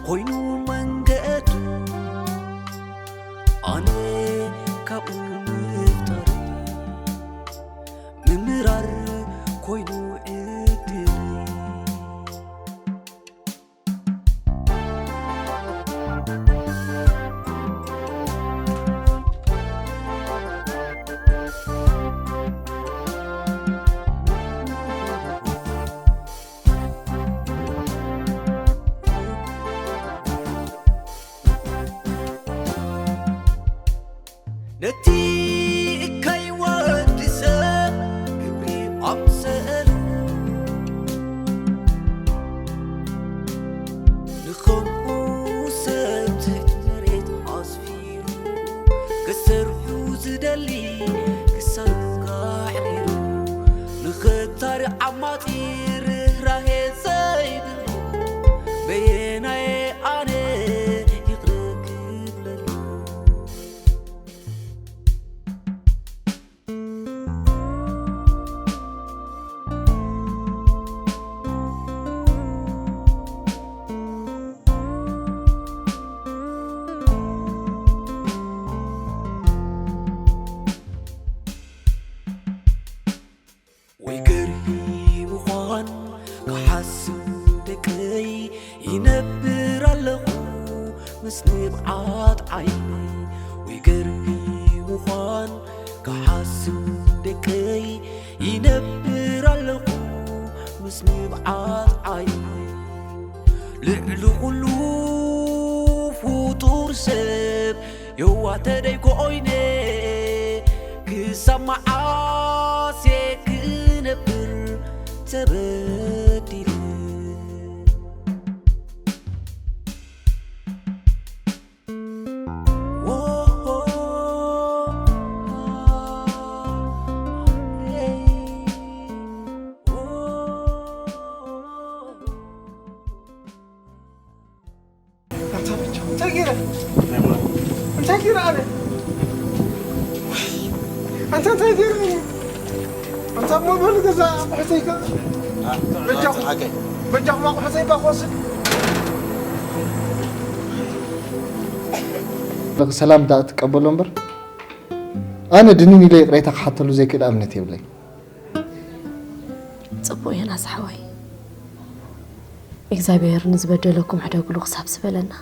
ኮይኑ መንገዱ ኣነ ካብኡ ምፍጣር ምምራር ኮይኑ ዕድል ነቲ እካይ ወዲ ሰብ ግብሪ ኣምሰሉ ንኸምኡ ሰብ ትሕቲ መሬት ኣስፊሩ ክሰርሑ ዝደሊ ክሳኑ ኣሕሪሩ ንኸታሪ ዓማጺ ርህራሄ ዘይብሉ በየናየ ኣነ ይቕረ ክብለሉ ወይ ገርሂ ምዃን ክሓስብ ደቀይ ይነብር ኣለኹ ምስ ንብዓት ዓይነይ ወይ ገርሂ ምዃን ክሓስብ ደቀይ ይነብር ኣለኹ ምስ ንብዓት ዓይነይ ልዕሊ ኩሉ ፍጡር ሰብ የዋተደይ ኮይነ ክሳብ መዓስ ክነብር ተበዲለ እንታይ ገይረ እንታይ ገይረ ኣነ ኣንታ እንታይ ገይረ ኣንታ ሞባይል ገዛ ኣቑሑተይ ከ በጃኹም በጃኹም ኣቑሑተይ ባ ክወስድ ሰላምታ ትቀበሎ እምበር ኣነ ድንን ኢለ ይቕሬታ ክሓተሉ ዘይክእል እምነት የብለይ። ጽቡቕ ዮናስ ሓወይ እግዚኣብሔር ንዝበደለኩም ሕደግሉ ክሳብ ዝበለና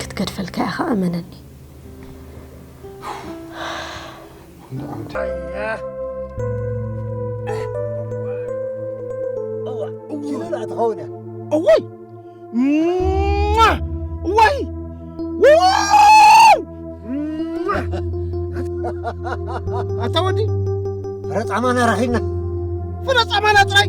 ክትገድፈልካ ኢኻ እመነኒ። እወይ እወይ ኣታ ወዲ ፍረ ጻማና ረኺብና ፍረ ጻማና ጥራይ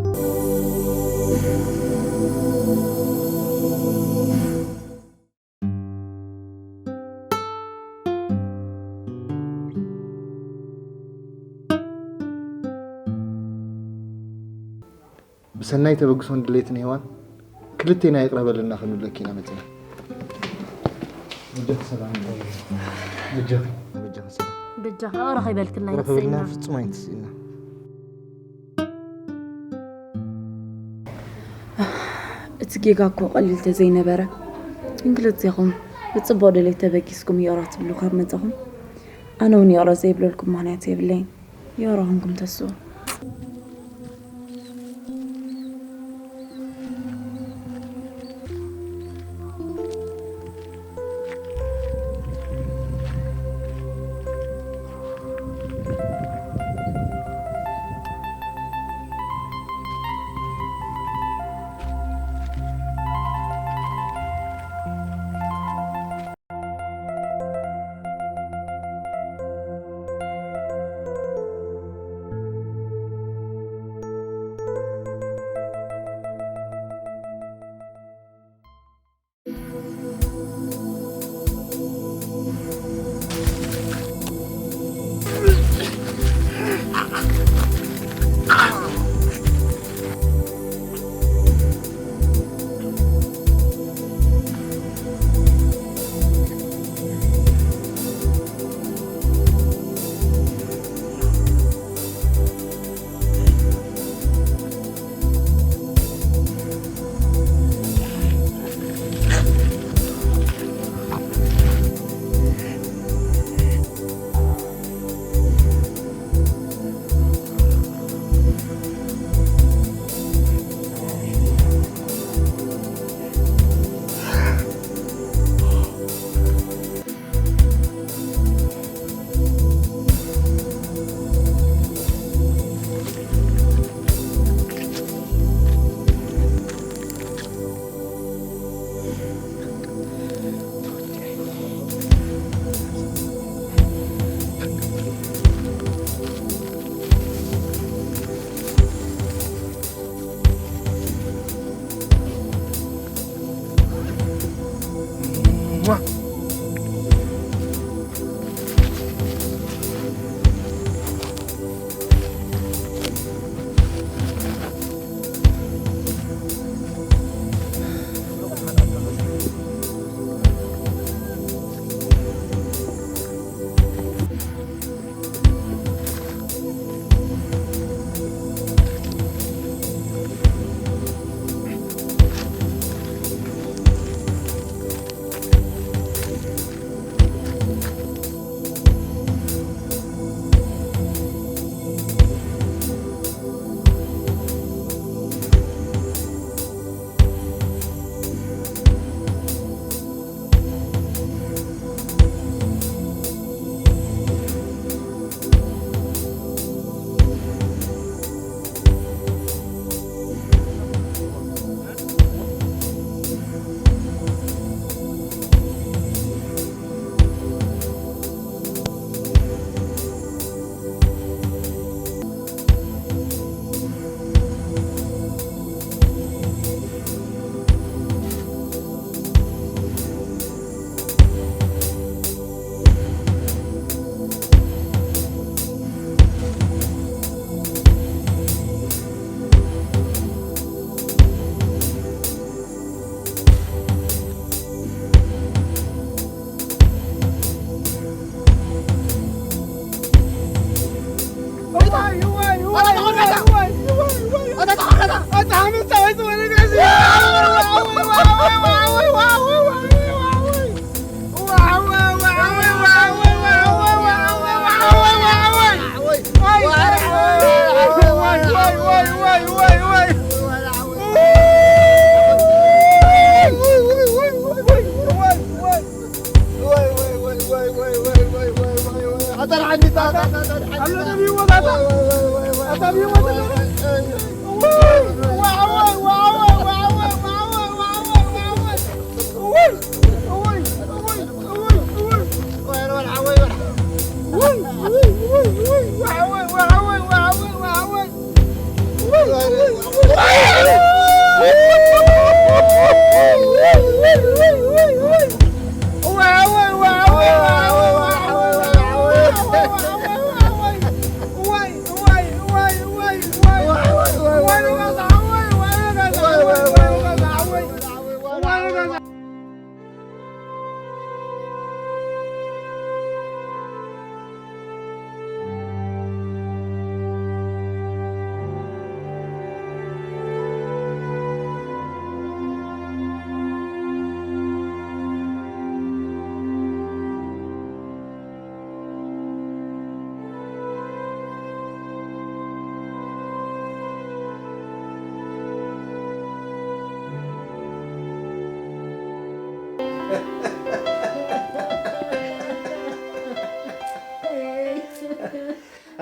ብሰናይ ተበግሶን ድሌትን ሄዋን ክልቴና ይቕረ በልና ክንብለኪ ኢና መፂና። በጃኺ ሰላም በጃኺ በጃኺ ሰላም በጃኻ ረኺበልክልና ረኺበልና ፍጹም ኣይትስኢና። እቲ ጌጋ እኮ ቀሊል ተዘይነበረ ግን ክልቴኹም ብጽቡቕ ድሌት ተበጊስኩም ይቕረ ትብሉ ካብ መጻኹም ኣነ እውን ይቕረ ዘይብለልኩም ምኽንያት የብለይን። ይቕረ ኹንኩም ተስኡ።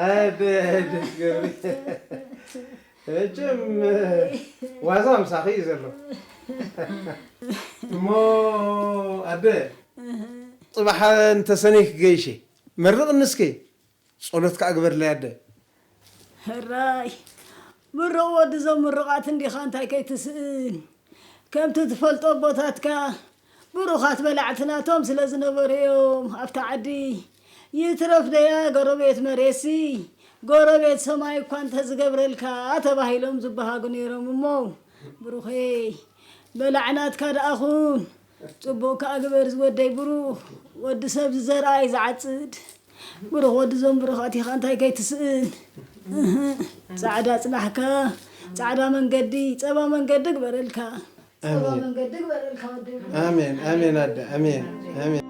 ኣደ፣ ኣደ ገብሪ። መቸም ዋዛ ምሳኺ እዩ ዘሎ። እሞ ኣደ፣ ጽባሕ እንተሰነይ ክገይሽ እየ። መርቕኒ እስኪ። ጸሎት ከኣ ግበርለይ ኣደ። ሕራይ፣ ምሩቕ ወዲ እዞም ምሩቓት እንዲኻ እንታይ ከይትስእን። ከምቲ ትፈልጦ ኣቦታትካ ብሩኻት በላዕቲ ናቶም ስለ ዝነበሩ እዮም ኣብታ ዓዲ። ይትረፍ ደያ ጎረቤት መሬትሲ፣ ጎረቤት ሰማይ እኳ እንተዝገብረልካ ተባሂሎም ዝበሃጉ ነይሮም እሞ፣ ብሩኸይ፣ በላዕ ናትካ ደኣ ኹን። ጽቡቕ ከኣ ግበር ዝወደይ ብሩኽ። ወዲ ሰብ ዝዘርኣ እዩ ዝዓጽድ። ብሩኽ ወዲ እዞም ብሩኻት ኢኻ እንታይ ከይትስእን። እህ፣ ጻዕዳ ጽናሕካ፣ ጻዕዳ መንገዲ፣ ጸባ መንገዲ ግበረልካ። ጸባ ኣሜን። መንገዲ ግበረልካ ወደይ ብሩኽ። ኣሜን፣ ኣሜን ኣደ፣ ኣሜን፣ ኣሜን።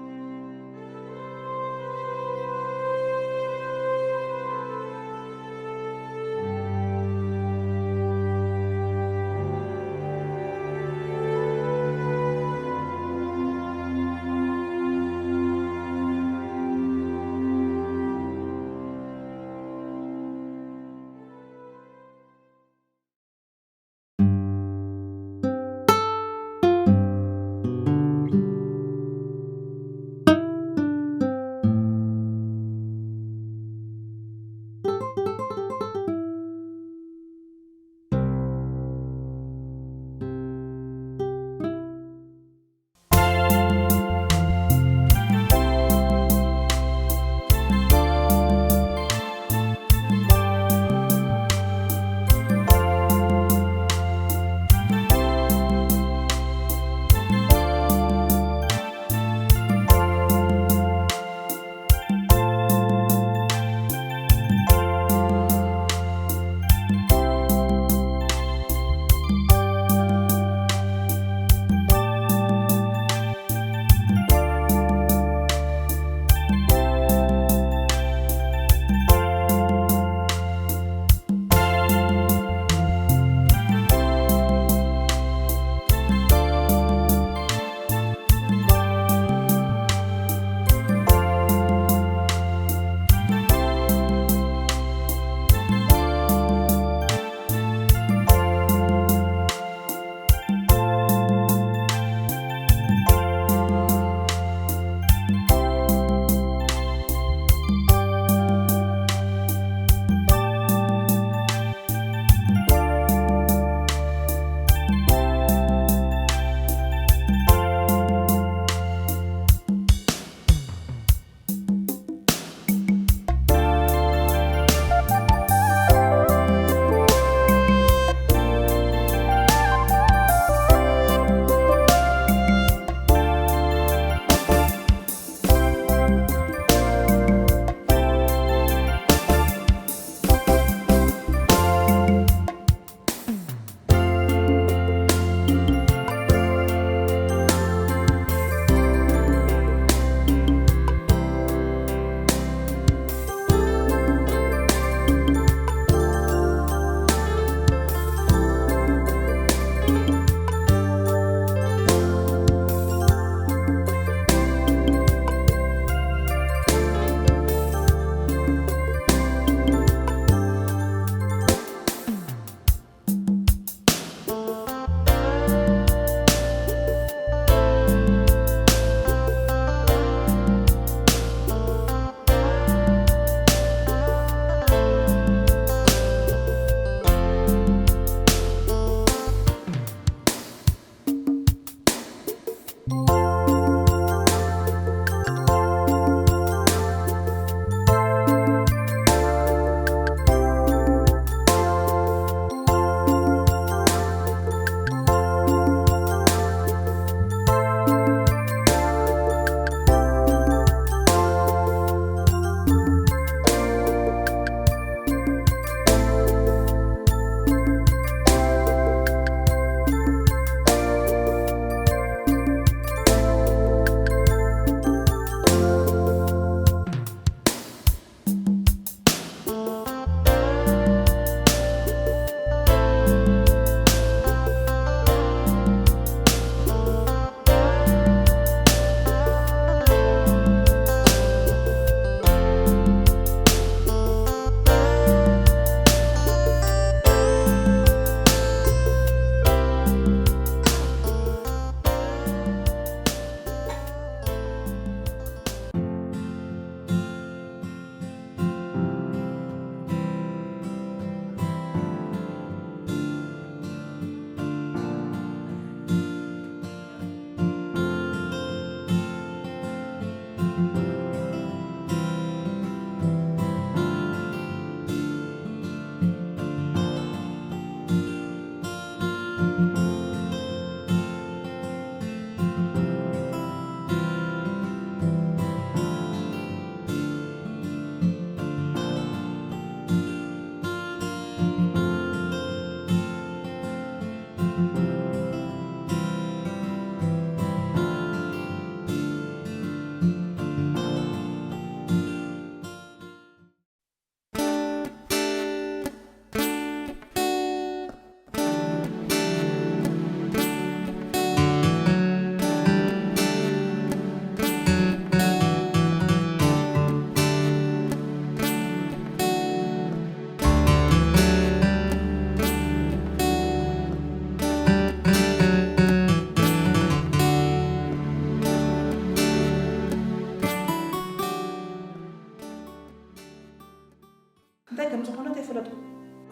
ከም ዝኾነት ኣይፈለጥኩ።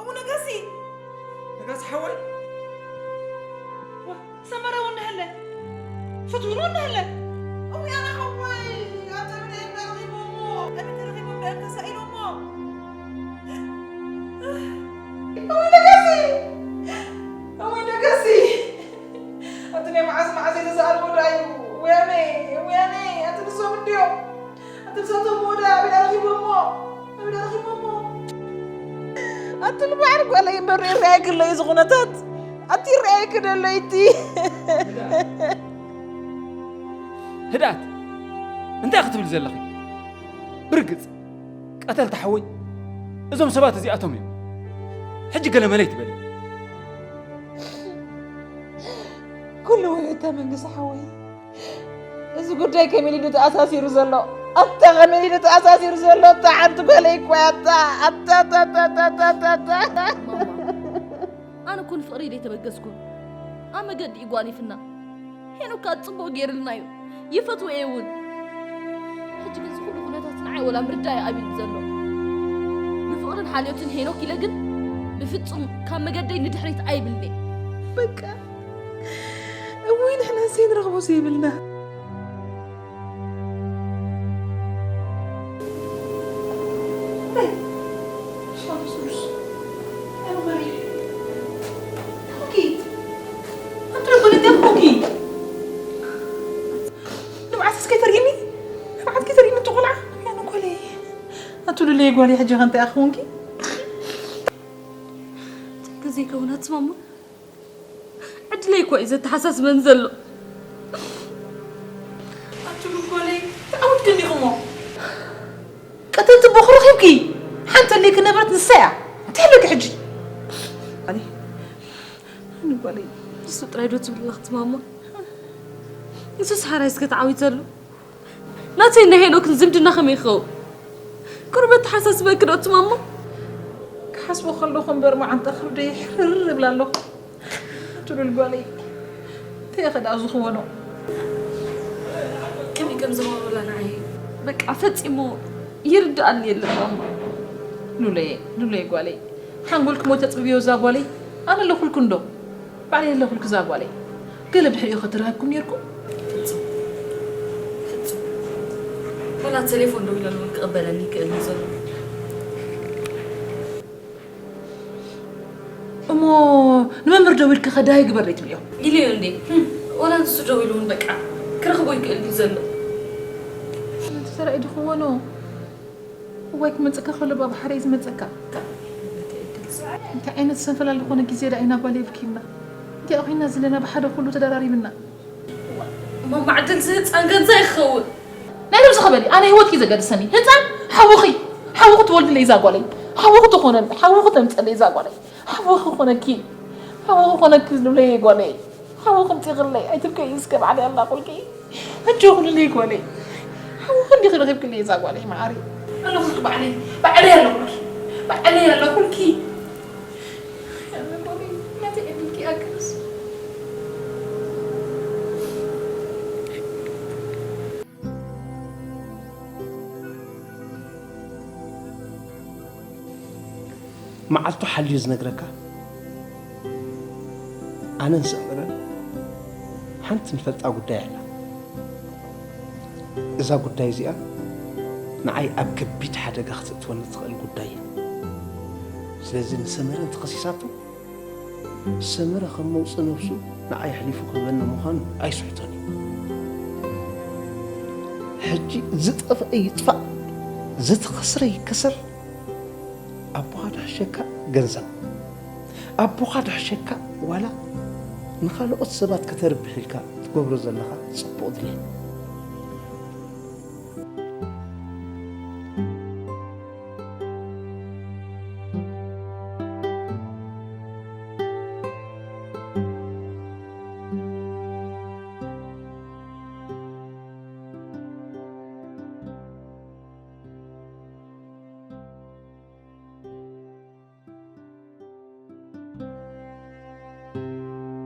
እሙ ነጋሲ! ነጋሲ ሓወይ! ዋ፣ ሰመረ ወንድህለ! ፍትውን ወንድህለ! እሙ ያና ሓወይ! ኣብ ተምደ እምበር ረኺቦሞ! ኣብ ተምደ እምበር ተሳኢሎሞ! እሙ ነጋሲ! እሙ ነጋሲ! ኣቲ ናይ መዓዝ መዓዝ እየ ተዛረቦ ደኣ እዩ? ውያነይ! ውያነይ! ኣቲ ንሶም እንድዮም! ኣቲ ንሳቶም ወደ ኣበይ ረኺቦሞ? ኣበይ ረኺቦሞ? ኣቲ ንባዕሪ ጓለይ እምበር ይረኣየኪ ኣሎ እዩ እዚ ኩነታት። ኣቲ ይረኣየኪ ደሎ እዩ እቲ። ህድኣት! እንታይ ክትብል ዘለኺ? ብርግጽ ቀተልቲ ሓወይ እዞም ሰባት እዚኣቶም እዮም። ሕጂ ገለ መለይ ትበሊ። ኩሉ ውዕታ መንግስቲ ሓወይ። እዚ ጉዳይ ከመይ ኢሉ ተኣሳሲሩ ዘሎ? ኣታ ከመይ ኢሉ ተኣሳሲሩ ዘሎ? ኣታ ሓንቲ ጓለይ እኮ እያ፣ ኣታ፣ ኣታ፣ ኣታ፣ ኣታ፣ ኣታ፣ ኣታ፣ ኣታ። ማማ፣ ኣነ እኮ ንፍቕሪ ደይተበገስኩን። ኣብ መገዲ እዩ ጓኒፍና። ሄኖክ ከኣ ጽቡቕ ገይርልና እዩ። ይፈትዎ እየ እውን። ሕጂ ግን እዚ ኩሉ ኩነታት ንዓይ ወላ ምርዳእ እዩ ኣቢሉ ዘሎ። ንፍቕርን ሓልዮትን ሄኖክ ኢለ ግን ብፍጹም ካብ መገደይ ንድሕሪት ኣይብልን'የ። በቃ። እውይ፣ ንሕና እሰይ ንረኽቦ ዘይብልና። ንብዓት እስከ ተርእይኒ፣ ንብዓት ከይተርእይኒ እቲ ቆልዓ። ያነ ጓለይ። ኣቱሉለይ ጓለይ፣ ሕጂ ከ እንታይ ኣኽውንኪ? ግዜ ከውናት ማማ። ዕድለይ እኮ እዩ ዘተሓሳስበን ዘሎ። ኣቱሉ ጓለይ፣ ተዓዊትክኒ ኢኹሞ። ቀተልቲ ቦኽሪ ረኺብኪ። ሓንቲ ኣለኪ ነበረት ንሳ እያ። እንታይ ኣለኪ ሕጂ? ኣነ፣ ኣነ ጓለይ፣ ንሱ ጥራይ ዶ ትብል ኣለኺ ማማ? ንሱስ ሓራይ እስከ ተዓዊተሉ። ናተይ ናይ ሄኖክን ዝምድና ከመይ ይኸውን? ቁሩብ ኣተሓሳስበኪ ዶ ትማሞ? ክሓስቦ ከለኹ እምበር መዓንጣ ከብደይ ሕርር እብል ኣለኹ። ትሉል ጓለይ፣ እንታይ ኢኸ ደኣ ዝኽወኖ? ከመይ ከም ዝገብረላ ንዓይ በቃ ፈጺሙ ይርድኣኒ የለን ማማ። ሉለየ፣ ሉለየ ጓለይ፣ ሓንጎልኪ ሞ ተጽብብዮ እዛ ጓለይ? ኣነ ኣለኹልኩ እንዶ። ባዕለይ ኣለኹልኪ እዛ ጓለይ። ገለ ብድሕሪኡ ከተራኺብኩም ኔርኩም? ፍጹም፣ ፍጹም። ወላ ቴሌፎን ደዊለሉ እውን ክቕበለኒ ይክእል እዩ ዘሎ። እሞ ንመምህር ደዊልኪ ከዳይ ግበር ደይ ትብልዮ? ኢለዮ እንዴ? ህም፣ ወላ ንሱ ደዊሉ እውን በቃ ክረኽቦ ይክእል እዩ ዘሎ። ተራእዩ ድኽዎ ነው። እዋይ ክመጸካ ከሎ ባባ ሓረይ ዝመጸካ። እንታይ ዓይነት ሰንፈላል ዝኾነ ግዜ ዳ ኢና ጓል የብኪና። እንታይ ኮይና ዘለና ብሓደ ኩሉ ተደራሪብና። ማማ ዕድል ዝህፃን ገንዛ ይኸውን። ናይ ነብስኺ በሊ፣ ኣነ ህይወትኪ ዘገድሰኒ። ህፃን ሓውኺ፣ ሓውኺ ትወልድለይ እዛ ጓለይ። ሓውኺ ትኾነን፣ ሓውኺ ተምፀለይ እዛ ጓለይ። ሓውኺ ኾነኪ፣ ሓውኺ ኾነኪ ዝብለየ ጓለይ። ሓውኺ ምፂኽለይ፣ ኣይትብከይ እስከ ባዕለይ ኣላኹልኪ። ኣጆኺ ሉለይ ጓለይ። ሓውኺ እንዲኺ ረኺብክለይ እዛ ጓለይ መዓረይ። ኣለኹልኪ ባዕለይ፣ ባዕለይ ኣለኹልኪ፣ ባዕለይ ኣለኹልኪ። ያለ ጓለይ፣ ናተይ ዕድልኪ ይኣክልስ። መዓልቱ ሓልዩ ዝነግረካ፣ ኣነን ሰመረን ሓንቲ ንፈልጣ ጉዳይ ኣላ። እዛ ጉዳይ እዚኣ ንዓይ ኣብ ከቢድ ሓደጋ ክተእትወኒ ትኽእል ጉዳይ እያ። ስለዚ ንሰመረ እንተኸሲሳቶ፣ ሰመረ ከም መውፅኢ ነብሱ ንዓይ ኣሕሊፉ ክህበኒ ምዃኑ ኣይስሕቶን እዩ። ሕጂ ዝጠፍአ ይጥፋእ፣ ዝተኸስረ ይከሰር፣ ኣቦኻ ድሕሸካ ገንዘብ፣ ኣቦኻ ድሕሸካ ዋላ ንኻልኦት ሰባት ከተርብሕ ኢልካ ትገብሮ ዘለኻ ጽቡቕ ድሌት።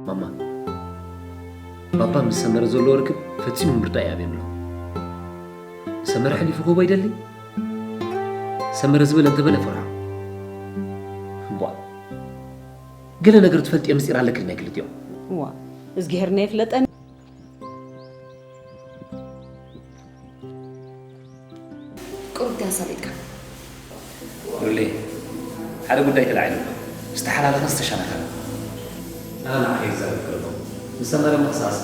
ማማ፣ ባባ ምስ ሰመረ ዘለዎ ርክብ ፈጺሙ ምርዳእ ይኣብየም ኣሎ። ሰመረ ኣሕሊፉ ክህቦ ይደሊ? ሰመረ ዝበለ እንተበለ ፈርሖ። ገለ ነገር ትፈልጥዮ ምስጢር ኣለኪ ናይ ክልቲኦም? እዋ፣ እዝግሄር ናይ ፍለጠን። ቁሩብ ድያ ሰሊጥካ? ሉሌ፣ ሓደ ጉዳይ ተላዒሉ ኣሎ። ዝተሓላለኸን ዝተሻናኸነ። ኣነ ንዓኺ ክዛረብ ከለኹ፣ ምስ ሰመረ ምኽሳስ፣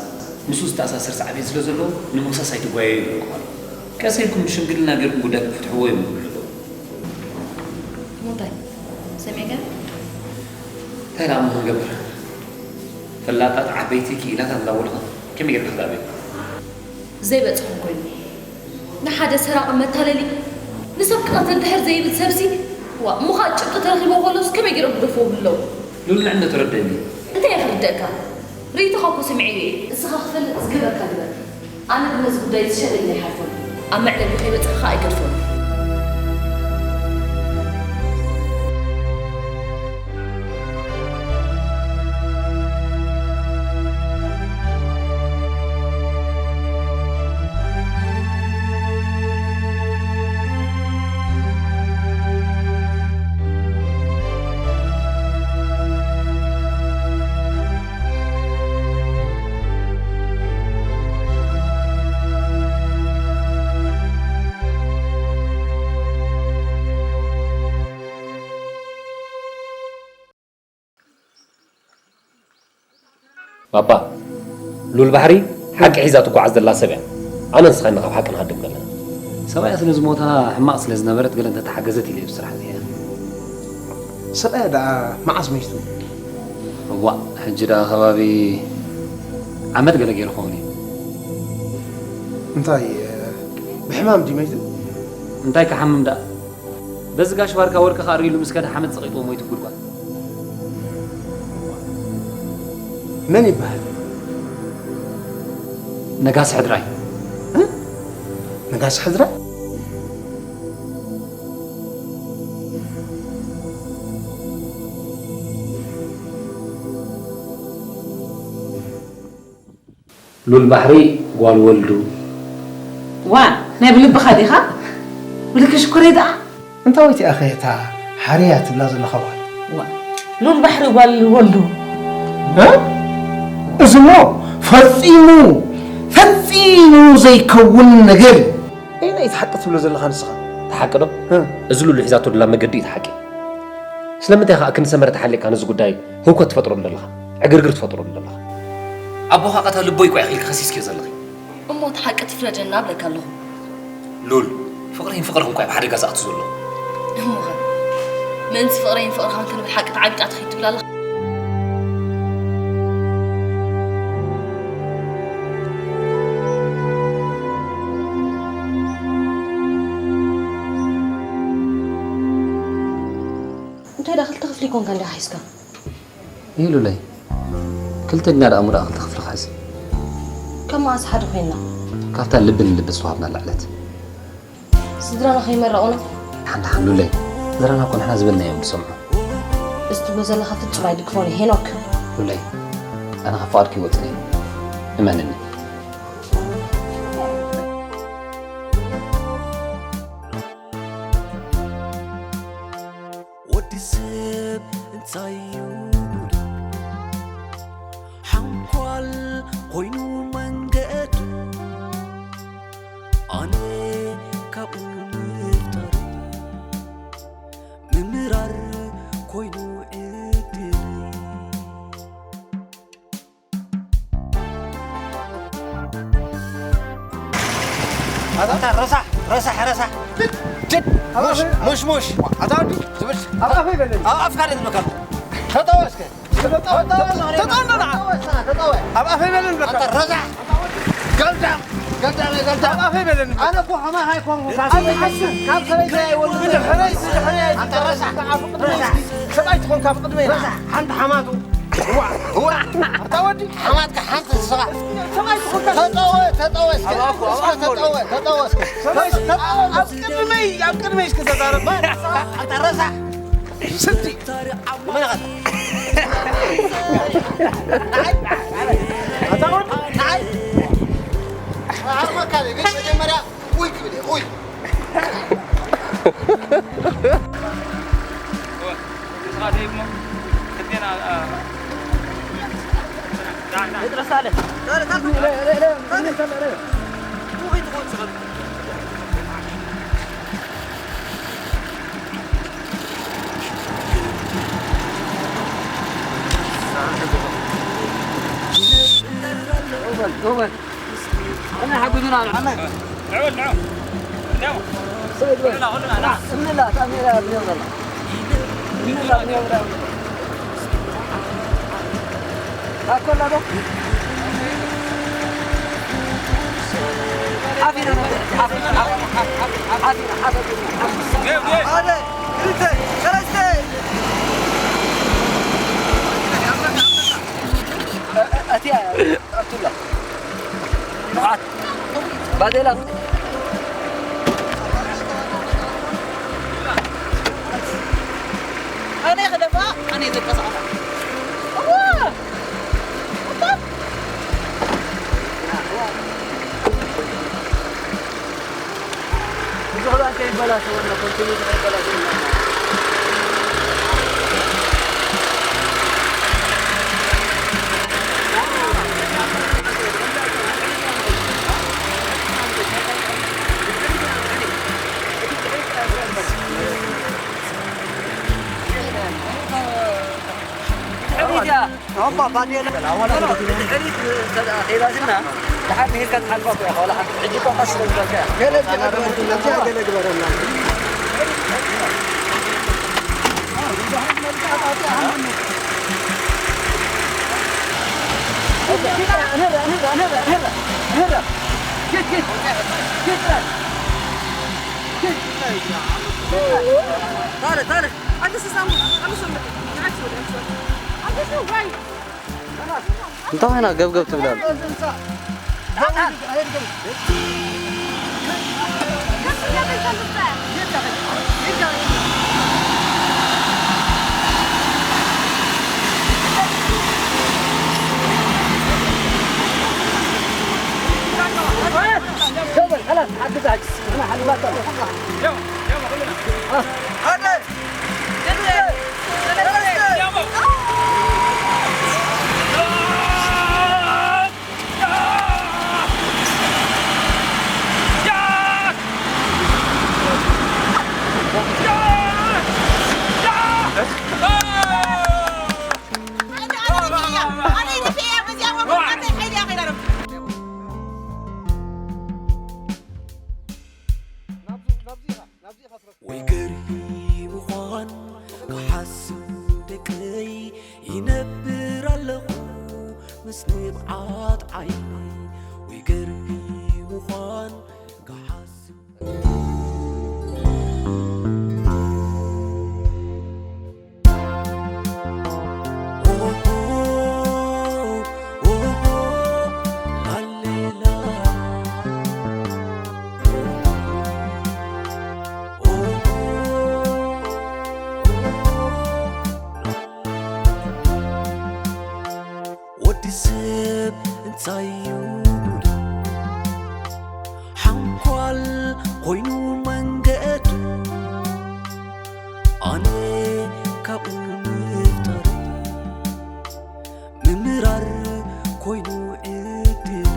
ምስኡ ዝተኣሳሰር ሳዕቤን ስለ ዘለዎ፣ ንምኽሳስ ኣይትጓየዩ ይብለኩም ኣሎ። ቀስ ኢልኩም ብሽምግልና ጌርኩም ጉዳይኩም ፍትሕዎ እዮም ዝብሉ ዘለዉ። ሙንታይ? ሰሚዕካ? እንታይ ደኣ እሞ ክንገብር? ፈላጣት ዓበይቲ ክኢላታት እንዳበሉኻ ከመይ ጌርካ ክትኣብዮም? ዘይበጽሖም ኮይኑ ንሓደ ሰራቒ መታለሊ ንሰብ ክቐትል ድሕር ዘይብል ሰብሲ ዋ እሞ ኸኣ ጭብጢ ተረኺቦ ከሎስ ከመይ ገይሮም ክደፍዎ ብለው? ሉል ንዕነቱ ረደኒ። እንታይ እየ ክርደእካ? ርእይቶኻ እኮ ስምዒ እየ። እስኻ ክፈልጥ ዝግበርካ ግበር። ኣነ ግን ነዚ ጉዳይ እዚ ሸለል ኣይሓልፎን። ኣብ መዕለቢ ከይበጽሐ ኸኣ ኣይገድፎን። ባባ፣ ሉል ባሕሪ ሓቂ ሒዛ ትጓዓዝ ዘላ ሰብ እያ። ኣነ ንስኻ ኢና ካብ ሓቂ ንሃድም ዘለና። ሰብኣያ ስለ ዝሞታ ሕማቕ ስለ ዝነበረት ገለ እንተተሓገዘት ኢለ እየ ብስራሕ እዚኣ። ሰብኣያ ደኣ መዓስ መይቱ? እዋእ፣ ሕጂ ደኣ ከባቢ ዓመት ገለ ገይሩ ክኸውን እዩ። እንታይ ብሕማም ድዩ መይቱ? እንታይ ክሓምም ደኣ። በዚ ጋሽ ባርካ ወርቂ ክኣሪ ኢሉ ምስ ከደ ሓመድ ጸቒጥዎ ሞይቱ ጉድጓድ። መን ይበሃል? ነጋሲ ሕድራይ። ነጋሲ ሕድራይ? ሉል ባሕሪ ጓል ወልዱ። ዋእ ናይ ብልብኻ ዲኻ? ብልኪ ሽኮረይ ደኣ። እንታይ ወይቲኣ ኸ እታ ሓርያ ትብላ ዘለኻ ጓል? ዋእ ሉል ባሕሪ ጓል ወልዱ። እ? እዚ እሞ ፈጺሙ ፈጺሙ ዘይከውን ነገር እዩ። ኣየናይ እቲ ሓቂ ትብሎ ዘለኻ ንስኻ? እቲ ሓቂ ዶ? እዚ ሉል ሒዛቶ ደላ መገዲ እዩ እቲ ሓቂ። ስለምንታይ ኸኣ ክንዲ ሰመረ ተሓሊቕካ ነዚ ጉዳይ ህውከት ትፈጥረሉ ዘለኻ? ዕግርግር ትፈጥረሉ ዘለኻ? ኣቦኻ ቀታ ልቦይ እኮ ኢኺ ኢልኪ ከሲስክዮ ዘለኺ። እሞ እቲ ሓቂ ትፍረደና እብለካ ኣለኹ። ሉል፣ ፍቕረይን ፍቕርኽን እኮ ኣብ ሓደጋ ዝኣቱ ዘሎ። እሞኸ ምእንቲ ፍቕረይን ፍቕርኻን ክንብል ሓቂ ተዓቢጣ ትኺድ ትብል ኣለኻ? እንታይ ደኣ ክልተ ክፍሊ ኮንካ እንዲኻ ሒዝካ? ኢሉለይ። ክልተ ዲና ደኣ እሞ ደኣ ክልተ ክፍሊ ክሕዝ። ካብ መኣስ ሓደ ኮይንና? ካብታ ልቢ ንልቢ ዝተዋሃብናላ ዕለት። ስድራና ከይመረቑና? ሓን ሓን ሉለይ። ስድራና እኮ ንሕና ዝበልናዮ እዮም ዝሰምዑ። እዚ ትብሎ ዘለኻ ፍጹም ኣይድግፎን እየ ሄኖክ። ሉለይ። ኣነ ካብ ፍቓድኪ ይወጽእ እየ። እመንኒ። ወዲ ሰብ እንታይ እዩ ጉዱ ሓንኳል ኮይኑ መንገዱ ኣነ ካብኡ ምፍጣር ምምራር ኮይኑ ዕድለይ ኣታ ረሳሕ ረሳሕ ረሳሕ ድድ ሙሽ ሙሽ ሙሽ ኣታ ወዲ ዝብል ኣብ ኣፈይ በለኒ ኣብ ኣፍካ ደ ዝበካ ተጠወ እስከ ተጠወ ተጠወ ንዓ ተጠወ ኣብ ኣፈይ በለኒ በካ ኣታ ረሳሕ ገልዳም ገልዳም ገልዳም ኣብ ኣፈይ በለኒ ኣነ እኮ ከማኻ ኣይኮንኩ ካብ ሰበይቲ ኣይወልድ ድሕረይ ድሕረይ ኣታ ረሳሕ ሰብኣይ ትኾን ካብ ቅድመይ ሓንቲ ሓማቱ እዋ እዋ ኣታ ወዲ ሓማትካ ሓንቲ ንስኻ ሰብኣይ ትኾንካ ተጠወ ተጠወ እስከ ተጠወ ተጠወ እስከ ሰብኣይ ኣብ ቅድመይ ኣብ ቅድመይ እስከ ተዛረብ ኣታ ረሳሕ ስልቲ መን ኢኻ ኣታ ወዲ ንዓይ ዓቕመካ ግን መጀመርያ ኡይ ክብል እየ ኡይ ንስኻ ደይብሞ ክልቴና እነ ሓጉዝና ኣሎ። ንዑ፣ ንዑ። እንዲያው ኩልና፣ ኩልና፣ ና። እምንላ፣ ታሚራ፣ እምንላ፣ እምንላ። ታኮላ ዶ? ሓፊና፣ ሓፊና፣ ሓፊና፣ ሓፊና። ጌው፣ ጌው። ሓደ፣ ክልተ፣ ሰለስተ። እ-፣ እ-፣ እቲያ፣ ኣቱላ። ብቕዓት። ባዴላ። ኣነ ክደፋ፣ ኣነ ዘንቀሳቕሳ። እዋ! እታ ብዙሕ ደኣ ከይበላሸወና፣ ኮንቲኒው ከይበላሸወና። ሕሪት እያ። ሆባ ባዴላ። ድሕሪት እንተ ደኣ ከይባዝና፣ ደሓር ምሂርካ ትሓልፋ እኮ ኢኻ፣ ዋላ ሓንቲ። ሕጂ እኮ ቀስ ስለ ዝበልካ እያ። ገለ ገለ ግበረልና፣ እዚኣ ገለ ግበረልና። ታለ፣ ታለ። እንታይ ኮይና ገብገብ ትብላሉ? ወይ ገርሂ ምዃን ክሓስብ ደቀይ ይነብር ኣለኹ ምስ ንብዓት ዓይነይ። ወይ ገርሂ ምዃን ክሓስብ ወዲ ሰብ እንታይ እዩ ጉዱ? ሓንኳል ኮይኑ መንገዱ ኣነ ካብኡ ምፍጣር ምምራር ኮይኑ ዕድል።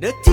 ነቲ